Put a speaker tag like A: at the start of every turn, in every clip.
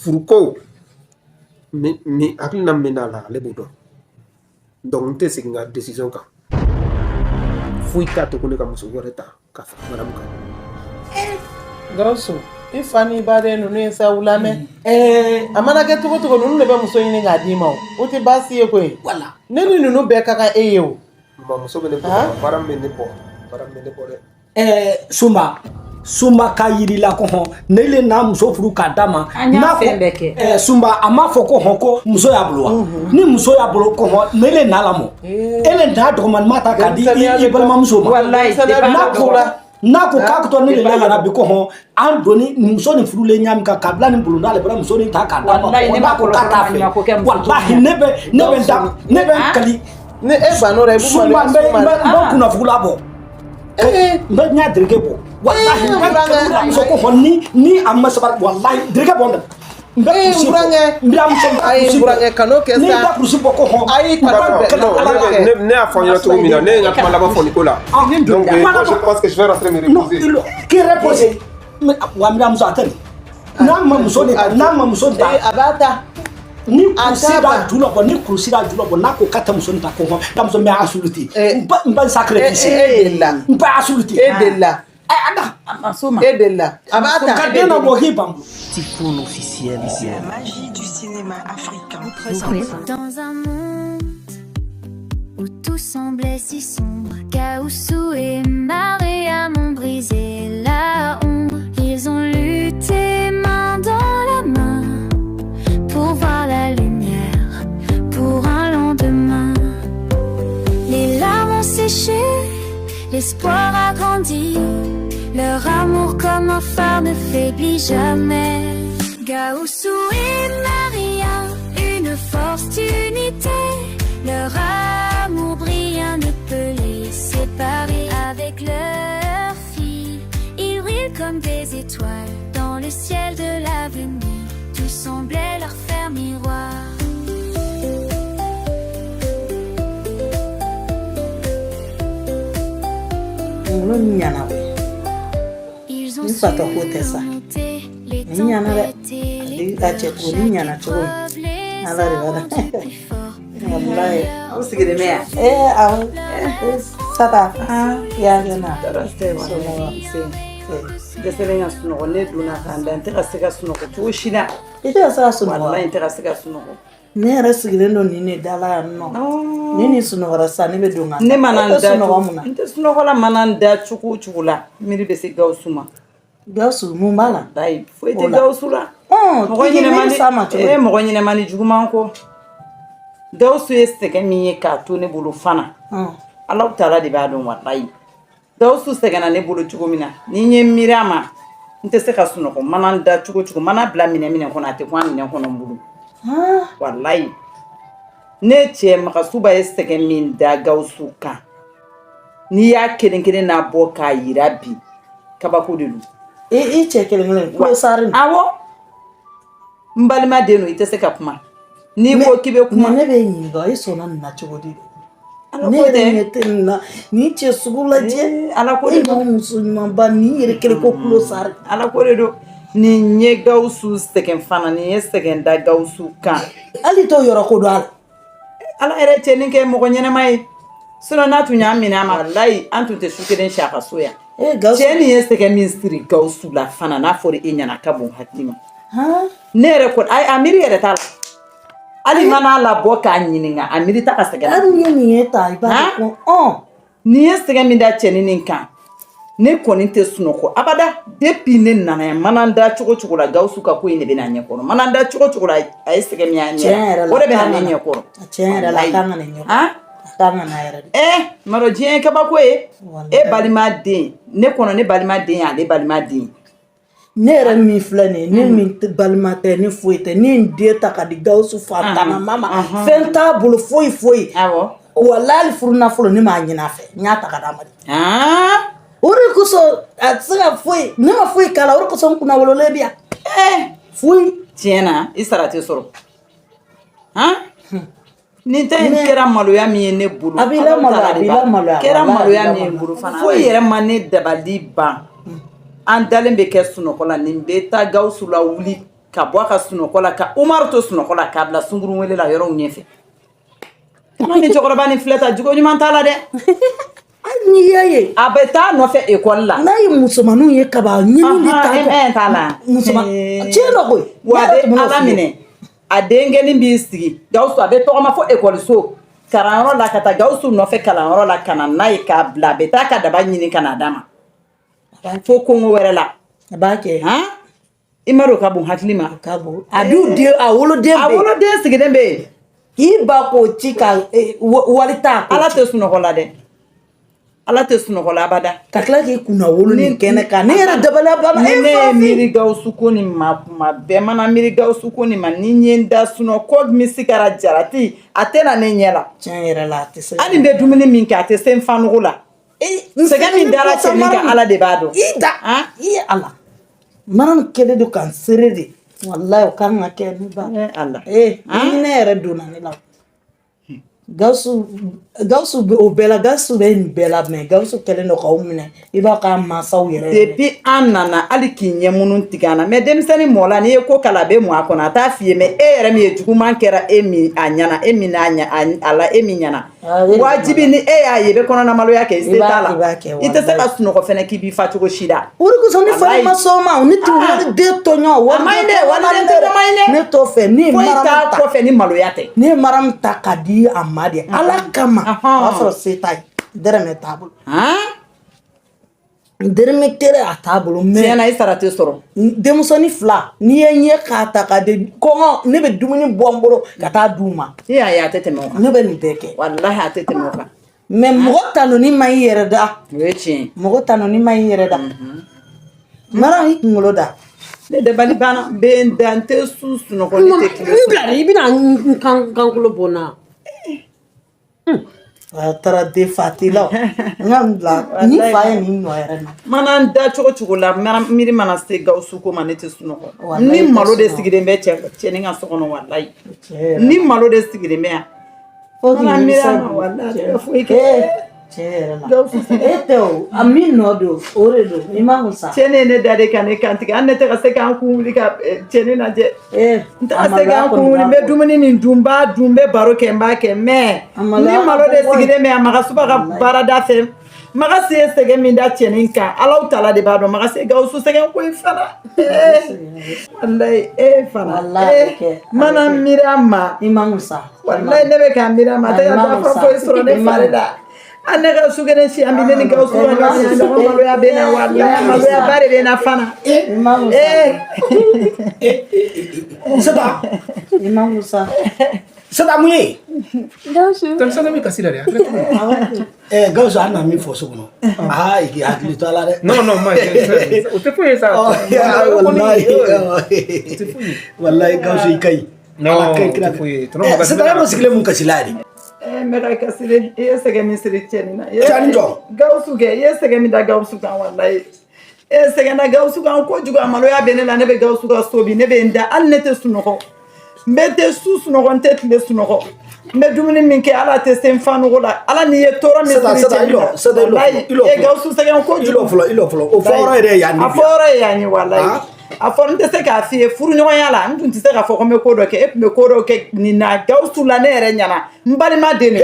A: Furuko min hakilina min b'a la, ale b'o dɔn. Donc n tɛ segin n ka décision kan. Foyi t'a to ko ne ka muso wɛrɛ ta ka fara madame kan.
B: Gawusu, i fa n'i baden ninnu ye sa lamɛn. A mana kɛ cogo cogo, ninnu de bɛ muso ɲini k'a d'i ma. O o tɛ baasi ye koyi. Ne ni ninnu bɛɛ ka kan e ye o.
A: Muso bɛ ne bɔ, baara min bɛ ne bɔ, baara min bɛ ne bɔ dɛ.
C: Sunba, Sunba ka yiri la ko hɔn ne le n'a muso furu k'a d'a ma.
D: An y'a fɛn bɛɛ kɛ.
C: Sunba, a m'a fɔ ko hɔn ko muso y'a bolo wa? Ni muso y'a bolo ko hɔn ne le n'a lamɔ, e le n'a dɔgɔmanima ta k'a di i balimamuso ma.
D: Walayi.
C: N'a ko k'a tɔ ne le la yɛrɛ bi ko hɔn an doni muso ni furulen ɲa min kan k'a bila nin bulonda le bara muso ni ta k'a d'a ma. N'a ko k'a t'a fɛ, walahi ne bɛ da ne bɛ n kali.
B: Ni e ban'o la, i b'u
C: Sunba, n bɛ kunnafugula bɔ, n bɛ ɲa dereke bɔ. Walahi, n bɛ muso ko hɔn ni a ma sabali, walahi dereke bɔ n n bɛ kurusi bɔ. N bɛ muso.
B: Ayi, n burankɛ, kan'o kɛ sa.
C: Ni n bɛ kurusi bɔ ko hɔn.
B: Ayi, kan'o kɛ.
A: Ne y'a fɔ aw ɲɛna cogo min na, ne ye n ka kuma laban fɔ nin ko la. Donc moi, je pense que je vais rentrer me reposer.
C: Non, k'i reposer wa? N bɛ muso a tɛ nin n'a ma muso de ta, n'a ma muso ta.
B: A b'a ta.
C: Ni kurusi b'a ju la bɔ, ni kurusi b'a ju la bɔ, n'a ko k'a tɛ muso nin ta ko hɔn ka muso bɛ insulter, n bɛ sacrifice.
B: E delila.
C: N bɛ insulter.
B: E delila.
C: Ada.
B: E delila. A b'a ta.
C: Ka den na bɔ k'i ban.
E: Tifoun officiel.
F: La magie du cinéma africain.
G: Dans un monde où tout semblait si sombre, Gaoussou et Mariam ont brisé la ombre. Ils ont lutté main dans la main pour voir la lumière, pour un lendemain. Les larmes ont séché, l'espoir a grandi. Leur amour comme un phare ne faiblit jamais. Gaoussou et Maria, une force d'unité. Leur amour brillant ne peut les séparer. Avec leur fille, ils brillent comme des étoiles dans le ciel de l'avenir. Tout semblait leur faire miroir.
H: Kunkolo nin ɲana koyi.
G: Ils ont
H: N fatɔ ko tɛ sa.
G: surmonté les
H: Nin ɲana dɛ.
G: tempêtes et les
H: A cɛ ko nin ɲana cogo min.
G: épreuves, les
H: Ala de b'a
G: a
H: dɔn.
G: rendus plus forts.
H: Walayi.
I: Aw sigilen bɛ yan.
H: Ee, awɔ. Sata. Ya kɛ na.
I: Tɔɔrɔ tɛ wa?
H: Somɔgɔw?
I: Nse. Dɛsɛlen ka sunɔgɔ, ne donna k'an da, n tɛ ka se ka sunɔgɔ cogo si la.
H: I tɛ ka se ka sunɔgɔ wa?
I: Walayi, n tɛ ka se ka sunɔgɔ.
H: Ne yɛrɛ sigilen don nin de da la yan nɔ. Ni nin sunɔgɔra sisan, ne bɛ don ka
I: Ne mana
H: E
I: n
H: tɛ
I: da
H: sunɔgɔ
I: cogo
H: mun na?
I: N tɛ sunɔgɔ la, mana n da cogo o cogo la, miiri bɛ se Gawusu ma.
H: Gawusu, mun b'a la?
I: Walayi, foyi tɛ
H: O la.
I: Gawusu la.
H: Mɔgɔ
I: Mɔgɔ ɲɛnɛma
H: ni s'a ma cogo
I: ni
H: di?
I: mɔgɔ ɲɛnɛma ni juguman kɔ. Gawusu ye sɛgɛn min ye k'a to ne bolo fana. Alahu taala de b'a dɔn, walayi. Gawusu sɛgɛnna ne bolo cogo min na, ni n ye miiri a ma, n tɛ se ka sunɔgɔ. Mana n da cogo cogo, mana bila minɛ minɛ kɔnɔ, a tɛ kun a minɛ kɔnɔ n bolo. Walayi, ne cɛ Magasuba ye sɛgɛn min da Gawusu kan, n'i y'a kelen kelen n'a bɔ k'a yira bi, kabako de don.
H: I cɛ kelen kelen kulo sari nin.
I: Awɔ, n balima den don, i tɛ se ka kuma n'i ko k'i bɛ kuma.
H: Mais ne bɛ ɲininka, i sɔnna nin na cogo di?
I: Ala
H: Ne
I: ko
H: yɛrɛ
I: tɛ.
H: ɲɛ tɛ nin na, nin cɛ sugu lajɛ.
I: Ala ko
H: E
I: de don.
H: ma muso ɲumanba nin yɛrɛ kelen ko kulo sari.
I: Ala ko de don. Nin ye Gawusu sɛgɛn fana, nin ye sɛgɛn da Gawusu kan.
H: Hali t'o yɔrɔ ko dɔn a la.
I: Ala yɛrɛ cɛ nin kɛ mɔgɔ ɲɛnɛma ye, sinon n'a tun y'a minɛ a ma, walayi, an tun tɛ su kelen si a ka so yan.
H: Ee Gawusu.
I: Cɛ nin ye sɛgɛn min siri Gawusu la fana, n'a fɔra e ɲɛna, a ka bon hakili ma. Ne yɛrɛ kɔni, ayi, a miiri yɛrɛ t'a la, hali ma n'a labɔ k'a ɲininka, a miiri t'a ka sɛgɛn na.
H: Hali ni ye nin ye ta, i b'a dɔn ko ɔn.
I: Nin ye sɛgɛn min da cɛnin nin kan, ne kɔni tɛ sunɔgɔ abada. Depuis ne nana yan, mana n da cogo cogo la, Gawusu ka ko in de bɛ na ɲɛkɔrɔ. Mana n da cogo cogo la, a ye sɛgɛn min y'a
H: Tiɲɛ yɛrɛ
I: ɲɛ,
H: la.
I: o de bɛ na ne ɲɛkɔrɔ.
H: Tiɲɛ yɛrɛ la, a kan ka na ɲɛkɔrɔ. A kan ka na yɛrɛ de.
I: Maro, diɲɛ ye kabako ye.
H: Walayi.
I: E balima den, ne kɔnɔ ne balima den y'ale balima den.
H: Ne yɛrɛ min filɛ nin ye, ne min balima tɛ, ne foyi tɛ, ne ye n den ta ka di Gawusu fatanama ma, fɛn t'a bolo foyi foyi. Walayi, hali furu nafolo ne m'a ɲini a fɛ, n y'a ta ka d'a ma de. O de kosɔn a tɛ se ka foyi, ne ma foyi k'a la, o de kosɔn n kunna wololen bi yan. Foyi.
I: Tiɲɛ na, i sara tɛ sɔrɔ han. Nin ta in kɛra maloya min ye ne bolo.
H: A b'i lamaloya, a b'i lamaloya.
I: Kɛra
H: Walayi, a b'i
I: maloya min ye n
H: lamaloya.
I: bolo fana, foyi yɛrɛ ma ne dabali ban. An dalen bɛ kɛ sunɔgɔ la, nin bɛ taa Gawusu la wuli. Ka bɔ a ka sunɔgɔ la, ka Umaru to sunɔgɔ la, k'a bila sunkurun wele la yɔrɔw ɲɛfɛ. Kuma ni cɛkɔrɔba ni filɛ ta, jogo ɲuman t'a la dɛ.
H: Hali n'i y'a ye.
I: A bɛ taa nɔfɛ ekɔli la.
H: N'a ye musomaninw ye kaban, ɲini de t'a
I: kɔ. T'a la.
H: Musoman tiɲɛ dɔ koyi.
I: Wa a bɛ Ala minɛ. A denkɛnin b'i sigi Gawusu, a bɛ tɔgɔma fo ekɔliso kalanyɔrɔ la, ka taa Gawusu nɔfɛ kalanyɔrɔ la, ka na n'a ye k'a bila. A bɛ taa ka daba ɲini ka n'a d'a ma fo kongo wɛrɛ la.
H: A b'a kɛ.
I: Han, i ma dɔn ka bon hakili ma.
H: Ka bon. A dun den, a woloden.
I: A woloden sigilen bɛ yen.
H: K'i ba k'o ci ka wali ta.
I: Ala tɛ sunɔgɔ la dɛ, Ala tɛ sunɔgɔ la abada.
H: Ka tila k'i kunna wolo nin kɛnɛ kan, ne yɛrɛ dabali banna.
I: Ni ne ye miiri Gawusu ko nin ma, kuma bɛɛ mana miiri Gawusu ko nin ma, ni n ye n da sunɔgɔ misikara jarati, a tɛ na ne ɲɛ la.
H: Tiɲɛ yɛrɛ la, a tɛ se.
I: Hali n bɛ dumuni min kɛ, a tɛ se n fanugu la. Sɛgɛn min dara cɛnin kan, Ala de b'a dɔn.
H: I da i ye Ala mana min kɛlen don ka n seere de, walayi o kan ka kɛ ne ba.
I: Ala.
H: Ee, ne yɛrɛ donna ne la. Gawusu, Gawusu o bɛɛ la, Gawusu bɛ nin bɛɛ la, mais Gawusu kɛlen don k'aw minɛ i b'a k'a mansaw yɛrɛ.
I: Depuis an nana, hali k'i ɲɛ minnu tigɛ an na, mais denmisɛnnin mɔla, n'i ye ko k'a la, a bɛ mɔ a kɔnɔ, a t'a f'i ye. Mais e yɛrɛ min ye juguman kɛra, e min a ɲɛna, e min n'a ɲɛ a la, e min ɲɛna, wajibi ni e y'a ye, i bɛ kɔnɔna maloya kɛ, i se t'a la, i tɛ se ka sunɔgɔ fɛnɛ k'i b'i fa cogo si la.
H: O de kosɔn ni fa ma sɔn ma, ni tun waliden tɔɲɔ.
I: A ma ɲi dɛ, waliden tɔɲɔ ma ɲi dɛ.
H: Ne t'o fɛ. Ne ye
I: foyi
H: maramu
I: t'a
H: ta
I: kɔfɛ ni maloya tɛ.
H: Ne ye maramu ta ka di a ma de, Ala kama. O y'a sɔrɔ se t'a ye, dɛrɛmɛ t'a bolo, dɛrɛmɛ kelen a t'a bolo. Mais
I: tiɲɛna, i sara tɛ sɔrɔ.
H: Denmusonin fila, n'i ye n ye k'a ta ka di, kɔngɔ, ne bɛ dumuni bɔ n bolo ka taa d'u ma.
I: I y'a ye, a tɛ tɛmɛ o kan.
H: Ne bɛ nin bɛɛ kɛ.
I: Walahi, a tɛ tɛmɛ o kan.
H: Mais mɔgɔ tanuni ma i yɛrɛ da.
I: O ye tiɲɛ ye.
H: Mɔgɔ tanuni ma i yɛrɛ da. Mara, i kunkolo da.
I: Ne dabali banna, n bɛ n da, n tɛ su sunɔgɔ, ne tɛ tile.
D: N bila dɛ, i bɛna n kankolo bɔ n na.
H: A taara den fa t'i la, n ka n bila ni fa ye nin nɔ yɛrɛ na.
I: Mana n da cogo cogo la, miiri mana se Gawusu ko ma, ne tɛ sunɔgɔ. Ni malo de sigilen bɛ cɛnin ka so kɔnɔ, walayi, ni malo de sigilen bɛ yan.
H: Fo k'i
I: Mana miiri
H: nimisa.
I: a ma, walayi, a tɛ foyi kɛ.
H: Tiɲɛ yɛrɛ la, e tɛ o, a min nɔ don, o de don, i ma kun sa.
I: Cɛnin ye ne da de ka ne kantigɛ, hali ne tɛ ka se k'an kun wuli ka cɛnin lajɛ. N tɛ ka se k'an kun wuli, n bɛ dumuni nin dun, n b'a dun, n bɛ baro kɛ, n b'a kɛ, mais ni malo de sigilen bɛ yan Magasuba ka baarada fɛ, Magasi ye sɛgɛn min da cɛnin kan, Alahu taala de b'a dɔn. Magasi ye Gawusu sɛgɛn koyi fana. Walayi, e fana mana miiri a ma.
H: I ma kun sa.
I: Walayi, ne bɛ k'a miiri a ma, a tɛ ka dafa foyi sɔrɔ ne fari la. An ne ka su kelen si, an bɛ ne ni Gawusu ka ɲɔgɔn maloya bɛ na, walayi, maloyaba de bɛ na fana.
H: I ma kun sa.
C: Sata.
H: I ma kun sa.
C: Sata, mun ye?
D: Gawusu.
A: Tante Sata bɛ kasi la dɛ, a kɛra cogo di?
C: Gawusu, an na min fɔ so kɔnɔ, aa, i k'i hakili to a la dɛ.
A: Non, non, ma o tɛ foyi ye sa.
C: Walayi, walayi, Gawusu, i ka ɲi.
A: Non, o tɛ foyi ye. Tonton Magasi.
C: Sata, e ma sigilen mun kasi la yɛrɛ?
I: N bɛ ka kasi de, i ye sɛgɛn min siri cɛnin na.
C: Cɛnin jɔ?
I: Gawusu kɛ, i ye sɛgɛn min da Gawusu kan, walayi. E sɛgɛn da Gawusu kan kojugu, a maloya bɛ ne la, ne bɛ Gawusu ka so bi, ne bɛ n da, hali ne tɛ sunɔgɔ. N bɛ tɛ su sunɔgɔ, n tɛ tile sunɔgɔ. N bɛ dumuni min kɛ, ala tɛ se n fanugo la. Ala n'i ye tɔɔrɔ min siri cɛnin na.
C: Sata,
I: walayi, e Gawusu sɛgɛn kojugu.
C: I lɔ fɔlɔ, i lɔ fɔlɔ, o fɔ yɔrɔ yɛrɛ ye yan.
I: A fɔ yɔrɔ ye yan ye, walayi. A fɔ n tɛ se k'a f'i ye furuɲɔgɔnya la, n tun tɛ se k'a fɔ ko n bɛ ko dɔ kɛ, e tun bɛ ko dɔ kɛ nin na Gawusu la, ne yɛrɛ ɲɛna, n balima den de.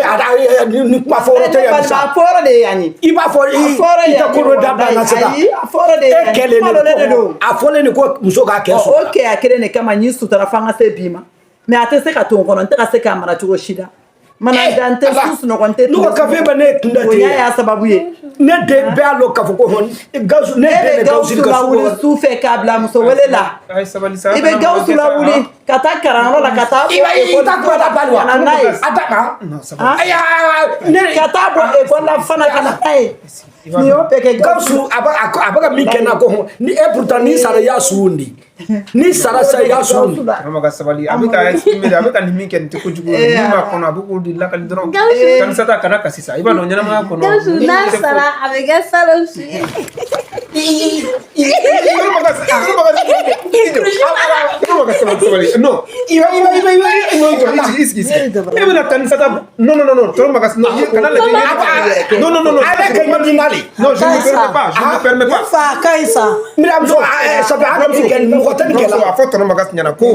C: Nin kuma fɔ yɔrɔ tɛ yan sa.
I: A fɔ yɔrɔ de ye yan ye.
C: I b'a fɔ i tɛ ko dɔ dabila na sisan.
I: Ayi, a fɔ yɔrɔ de ye yan ye.
C: E kɛlen de ko, a fɔlen de ko muso k'a kɛ sɔrɔ.
I: O kɛya kelen de kama n y'i sutura f'an ka se bi ma. Mais a tɛ se ka to n kɔnɔ, n tɛ ka se k'a mara cogo si la. Mana da, n tɛ su sunɔgɔ, n tɛ.
C: Ne ko kafe bɛ ne kun da ten.
I: Bonya y'a sababu ye.
C: Ne den bɛɛ y'a dɔn k'a fɔ ko hɔn Gawusu, ne den bɛ Gawusu ka
I: lawuli su fɛ k'a bila muso wele la.
A: Ayi, sabali sa.
I: I bɛ Gawusu lawuli ka taa kalanyɔrɔ la, ka taa.
C: I b'a i ta kuma ta bali wa?
I: Ka na n'a ye.
C: A ta kan. Ayi,
I: ne ka taa bɔ ekɔli la fana ka na n'a ye. Nin y'o bɛɛ kɛ.
C: Gawusu, a bɛ ka min kɛ n na ko hɔn ni e, pourtant n'i sara, i y'a suwun de. N'i sara sisan, i y'a suwun de.
A: Tonton ka sabali, a bɛ ka exprimer, a bɛ ka nin min kɛ, nin tɛ kojugu ye. Min b'a kɔnɔ, a bɛ k'o de lakali dɔrɔn. Tante Sata, kana kasi sa, i b'a dɔn ɲɛnamaya kɔnɔ.
D: Gawusu, n'a sara, a bɛ kɛ salon su ye.
A: Non, il va, non, i sigi. E bɛna taa ni sata. Non, non, non, non, Tonton Makas, non, kana lajɛ. Non, non, non, non.
C: Ale ka ɲɔ di n'ale.
A: Non, je ne me permets pas, je ne me permets pas.
H: Ne fa a ka ɲi sa.
C: N bɛna muso ça fait a ka kɛ mɔgɔ tɛ nin kɛ la.
A: A fɔ Tonton Makas ɲɛna ko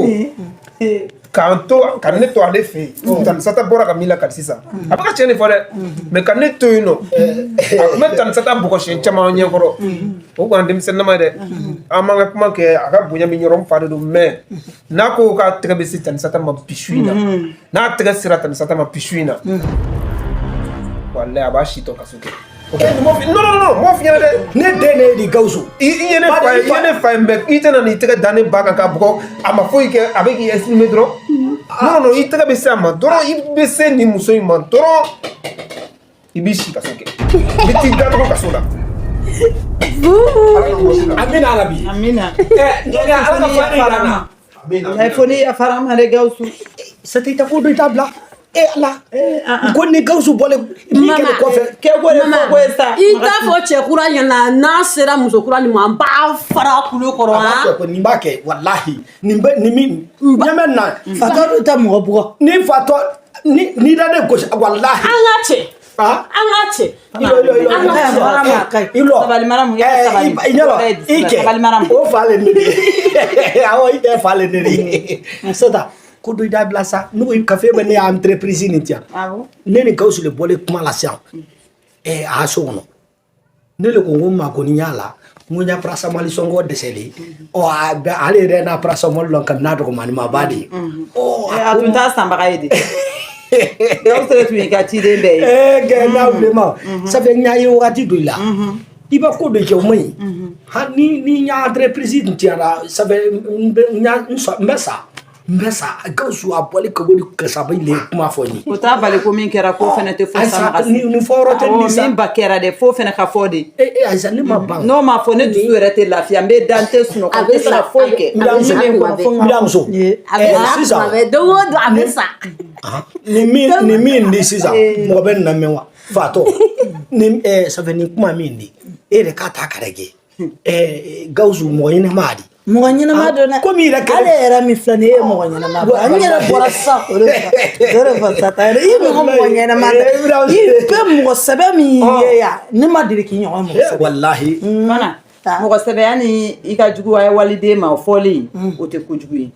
A: k'an to ka ne to ale fɛ yen, Tani Sata bɔra ka min lakali sisan, a bɛ ka tiɲɛ de fɔ dɛ, mais ka ne to yen nɔ, a tun bɛ Tani Sata bugɔ siɲɛ caman ɲɛkɔrɔ. O kɔni denmisɛnninama ye dɛ, an m'an ka kuma kɛ, a ka bonya min yɔrɔ, n fa de don, mais n'a ko k'a tɛgɛ bɛ se Tani Sata ma bi su in na, n'a tɛgɛ sera Tani Sata ma bi su in na, walayi, a b'a si tɔ kaso kɛ. Ok, non, non, non, m'o f'i ɲɛna dɛ.
C: Ne den de ye di Gawusu.
A: I ye ne fa ye, i ye ne fa ye, mais i tɛna n'i tɛgɛ da ne ba kan k'a bugɔ, a ma foyi kɛ, a bɛ k'i exprimer dɔrɔn. Non, non, i tɛgɛ bɛ se a ma dɔrɔn, i bɛ se nin muso in ma dɔrɔn, i b'i si kaso kɛ. I bɛ t'i da dɔrɔn kaso la.
C: Amina Arabi.
I: Amina.
C: Ala ka fa yira n na.
I: Wallahi fo ni yafara ma dɛ, Gawusu.
C: Sata, i tɛ ko dɔ i t'a bila. E Ala. Ko ni Gawusu bɔlen min kɛlen kɔfɛ.
I: Kɛ ko de fɔ ko ye sa.
D: I t'a fɔ cɛ kura ɲɛna, n'a sera muso kura nin ma, an b'a fara kulo kɔrɔ.
C: A b'a kɛ ko nin b'a kɛ, walahi nin bɛ nin min ɲɛ bɛ na.
H: Fatɔ dun tɛ mɔgɔ bugɔ.
C: Ni fatɔ ni ni da ne gosi, walahi.
D: An ka cɛ. An ka cɛ.
C: I lɔ, i lɔ, i lɔ.
D: An ka cɛ.
C: I lɔ.
I: Sabali Maramu, i ka sabali.
C: I ɲɛ b'a i cɛ.
I: Sabali Maramu.
C: O fa le ne de ye. Awɔ, i cɛ fa le ne de ye. Sata, ko dɔ i da bila sa, n'o ye kafe bɛ ne ya entreprise nin ti yan. Ne ni Gawusu le bɔlen kuma la sisan a so kɔnɔ, ne le ko n ko ma ko ni y'a la, n ko n ya paracetamol sɔngɔ dɛsɛlen ɔ, a bɛ ale yɛrɛ n'a paracetamol lɔn kabini n'a dɔgɔmani ma ba de ye ɔ.
I: A tun t'a sanbaga ye de. Gawusu de tun y'i ka ciden bɛɛ ye.
C: Gɛ n'a wuli ma, ça fait n y'a ye wagati dɔ i la, i bɛ ko dɔ kɛ, o man ɲi. Ha, ni n ya entreprise nin tiyara, ça fait n bɛ n ya n sɔ, n bɛ sa, n bɛ sa. Gawusu a bɔlen ka bɔ ni kasabi le kuma fɔ n ye.
I: O t'a bali ko min kɛra k'o fɛnɛ tɛ fɔ.
C: Ayisa,
I: sa Makasi.
C: Nin fɔ yɔrɔ tɛ nin sa.
I: Min ba kɛra dɛ, f'o fɛnɛ ka fɔ de.
C: Ee Ayisa, ne ma ban.
I: N'o ma fɔ, ne dusu yɛrɛ tɛ lafiya, n bɛ da, n tɛ sunɔgɔ, n tɛ se ka foyi kɛ.
C: N bɛ
I: Min bɛ n kɔnɔ, fo n
C: n bɛ muso.
D: A bɛ sa
C: Sisan
D: kuma bɛɛ, don o don a bɛ sa.
C: Nin min di sisan, mɔgɔ bɛ nin lamɛn wa? Fatɔ ni ça fait nin kuma min di, e yɛrɛ k'a ta k'a lajɛ, Gawusu mɔgɔ ɲɛnama di.
H: Mɔgɔ ɲɛnama don dɛ.
C: Komi i yɛrɛ kɛlɛ.
H: Ale yɛrɛ min filɛ nin ye, e ye mɔgɔ ɲɛnama ba. N yɛrɛ bɔra sisan k'o de fɔ. O de fɔ Sata yɛrɛ. I ye mɔgɔ ɲɛnama tɛ. I bɛ mɔgɔ sɛbɛ min ye yan, ne ma deli k'i ɲɔgɔn mɔgɔ sɛbɛ.
C: Walahi.
I: Fana mɔgɔ sɛbɛya ni i ka juguya waliden ma, o fɔlen o tɛ kojugu ye.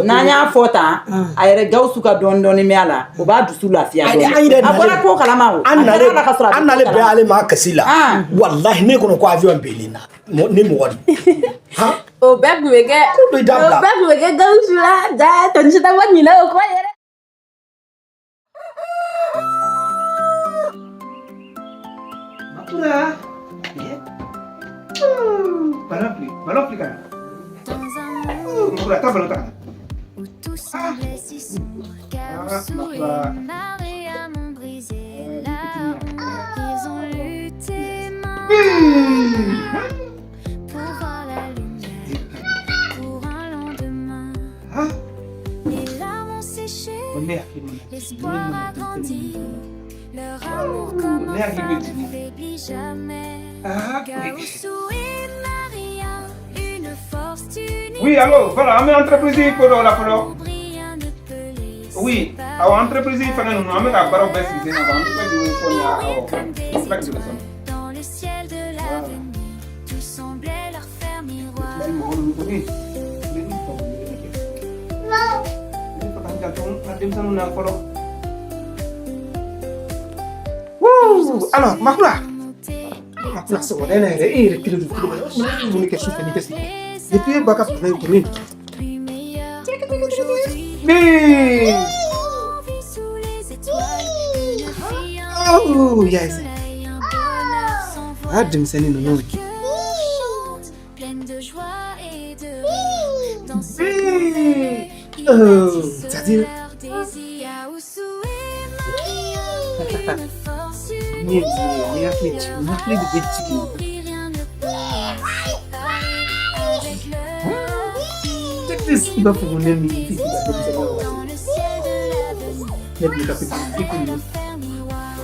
I: N'an y'a fɔ tan, a yɛrɛ Gawusu ka dɔɔni dɔɔni mɛn a la, o b'a dusu lafiya dɔɔni. A bɔra ko kalama o.
C: An
I: A kɛra la ka sɔrɔ a bɛ
C: an
I: ko
C: nalen bɛn
I: kalama.
C: ale ma kasi la, walahi, ne kɔnɔ ko avion benna na ni mɔgɔ de han.
D: O bɛɛ tun bɛ kɛ.
C: Ko dɔ i da bila.
D: O bɛɛ tun bɛ kɛ Gawusu la. Ja Tani Sata ma ɲinɛ o kɔ yɛrɛ.
A: Makura. Ballon fili, ballon fili ka na. Makura, taa ballon ta ka na.
G: Où tout semblait si sombre,
A: Ah,
G: Gaoussou et
A: Makura.
G: Mariam ont brisé la honte. Ils ont lutté main pour voir la lumière, pour un lendemain. Les larmes ont séché, l'espoir a grandi. Leur amour comme un phare ne faiblit jamais. Gaoussou et Mariam, une force d'unité.
A: Oui, allo, voilà, an bɛ entreprise ko dɔw la fɔlɔ.
G: Rien ne peut les
A: Oui, awɔ, entreprise fɛngɛ ninnu, an bɛ ka baaraw bɛɛ sigi sen kan, an bɛ tila k'i wele fɔ nin ye, awɔ. An bɛ tila k'i wele sɔn.
G: Dans le ciel de l'avenir, tout semblait leur faire miroir.
A: Mɔgɔ ninnu kɔni, ne bɛ fɛ k'u wele kɛ. Ne bɛ fɛ ka n janto n ka denmisɛnninw na fɔlɔ. Wuu, alors, Makura. Makura, sɔgɔmada in na yɛrɛ, e yɛrɛ kelen don tulo kɔnɔ. E ye mun de kɛ su fɛ n'i tɛ sunɔgɔ? Depuis e ba ka bana in kɔni.
G: Plus meilleur aujourd'hui.
A: Nee.
G: On vit sous les étoiles, une vie, un
A: Oh, yes.
G: soleil, un bonheur sans
A: Ah,
G: voile.
A: denmisɛnnin ninnu.
G: Leur cœur chante, pleine de joie et de rire. Dans ce monde, ils
A: Oh,
G: bâtissent
A: c'est-à-dire.
G: leur désir. Gaoussou et Mariam, une force
A: Nin ye nin ye, nin hakili jigin, nin hakili de bɛ jigin.
G: Rien ne peut les séparer avec leur
A: Take this, i b'a fɔ ko ne ni fiti ka denmisɛnninya wagati.
G: Dans le ciel de l'avenir,
A: Ne tun bɛ taa fitinin fitinin.
G: leur faire miroir.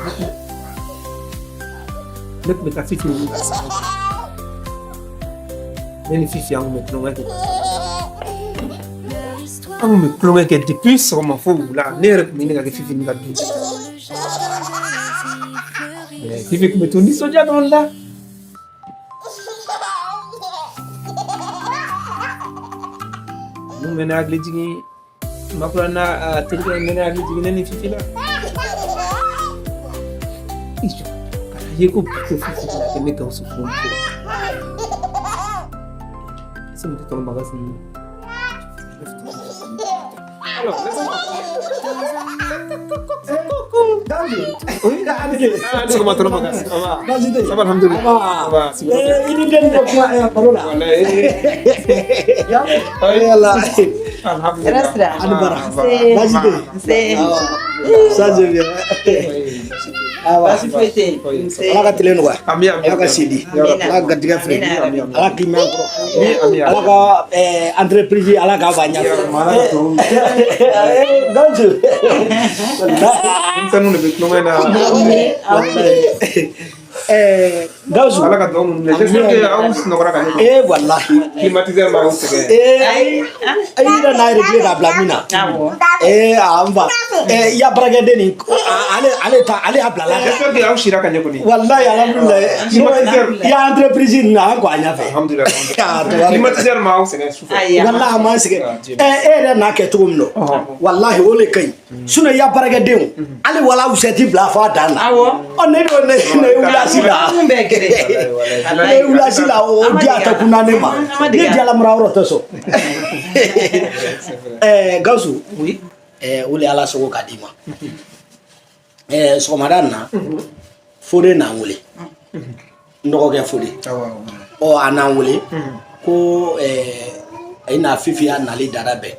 A: Ne tun bɛ taa fitinin ka. Ne ni Fifi, an kun bɛ tulonkɛ kɛ, an kun bɛ tulonkɛ kɛ depuis sɔgɔma fo wula. Ne yɛrɛ kun bɛ ɲini ka kɛ Fifi ni ka du, mais Fifi kun bɛ to nisɔndiya dɔrɔn la. Mun bɛ ne hakili jigin? Makura n'a a terikɛ bɛ ne hakili jigin ne ni Fifi la. I jɔ ka na ye ko ko Fifi bɛna kɛ ne Gawusu furumuso ye. Est-ce que tɔnɔ Magasi? Alors, laissez-moi.
C: Oui,
A: Ah, sɔgɔma tɔnɔ Magasi. Ça va?
C: Baasi tɛ yen.
A: Ça va, alhamdulillah. Ça va,
C: Eh, i ni den bɛ kuma baro la.
A: Wallahi.
C: Yala.
A: Alhamdulillah.
I: Hɛrɛ sira.
C: Ani bara.
I: Nse.
C: Baasi tɛ yen.
I: Nse.
C: Ça je viens. Awa.
I: Baasi foyi tɛ yen. Nse.
C: Ala ka tile nɔgɔya.
A: Ami, ami.
C: Ala ka se di.
I: Amina.
C: Ala ka garijɛgɛ feere.
I: Amina yarabi.
C: Ala k'i mɛn kɔrɔ.
A: Ami, ami.
C: Ala ka entreprise, Ala k'a ba ɲɛ.
A: Ala ka dugawu.
C: Gawusu. Wallahi.
A: Denmisɛnninw de bɛ tulonkɛ na.
C: Wallahi. Gawusu.
A: Ala ka dugawu ninnu minɛ. J'espère que aw sunɔgɔra ka ɲɛ.
C: Eh, wallahi.
A: Climatiseur m'aw sɛgɛn.
C: Eh, i yɛrɛ n'a réglé k'a bila min na.
I: Awɔ.
C: Eh, a n fa. Eh, i ya baarakɛden nin, ale ta, ale y'a bila la.
A: J'espère que aw sira ka ɲɛ kɔni.
C: Wallahi, alhamdulilayi. I ya entreprise nin na, an ko a ɲɛfɛ.
A: Alhamdulillah.
C: Ah, tabaraka.
A: Climatiseur m'aw sɛgɛn sufɛ.
I: Ayi.
C: Wallahi, a m'an sɛgɛn.
A: Ah, Dieu.
C: E yɛrɛ n'a kɛ cogo min na, wallahi, o de ka ɲi. Sinon i ya baarakɛdenw, hali wala usɛti bila fɔ a dan na.
I: Awɔ.
C: Ɔ, ne de ne ye wulasi la.
I: An bɛɛ kelen.
C: Ne ye wulasi la, o di a tɛ kunna ne ma.
I: An ma
C: Ne
I: dege a la.
C: diyala mara yɔrɔ tɛ sɔn. Gawusu.
A: Oui.
C: O le Ala sago ka d'i ma. Sɔgɔmada nin na, Fode n'an wele. N dɔgɔkɛ Fode.
A: Awɔ.
C: Ɔ, a n'an wele ko a ye na Fifi y'a nali dara bɛn.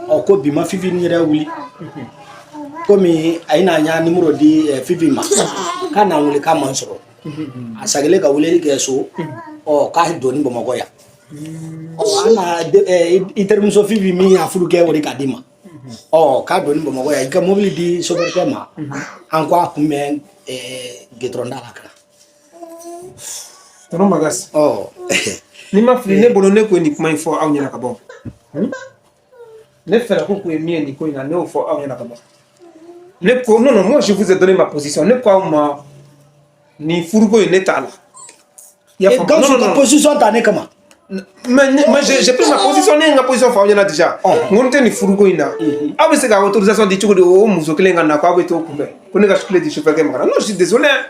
C: Ɔ, ko bi ma Fifi ni yɛrɛ wuli. Komi a ye n'a ɲa nimoro di Fifi ma, k'a n'an wele k'a man sɔrɔ. A sagilen ka weleli kɛ so, ɔ, k'a donni Bamakɔ yan. Ɔ, an na i terimuso Fifi min y'a furu kɛ, o de ka di ma. Ɔ, k'a donni Bamakɔ yan, i ka mobili di sofɛrikɛ ma, an ko a kunbɛn goudron da la ka na.
A: Tonton Magas.
C: Ɔ.
A: Ni ma fili ne bolo, ne ko nin kuma in fɔ aw ɲɛna ka bɔ. Ne fɛɛrɛ ko kun ye min ye nin ko in na, ne y'o fɔ aw ɲɛna ka bɔ. Ne ko non, non, moi je vous ai donné ma position. Ne ko aw ma, nin furuko in, ne t'a la. I y'a faamu?
C: Gawusu
A: Non, non,
C: ka
A: non.
C: position ta ne kama.
A: Mais j'ai pris ma position, ne ye n ka position fɔ aw ɲɛna déjà. N ko n tɛ nin furuko in na. Aw bɛ se ka autorisation di cogo di o muso kelen ka na, k'aw bɛ t'o kunbɛn? Ko ne ka clé di chauffeur ma ka na. Non, je suis désolé, hein.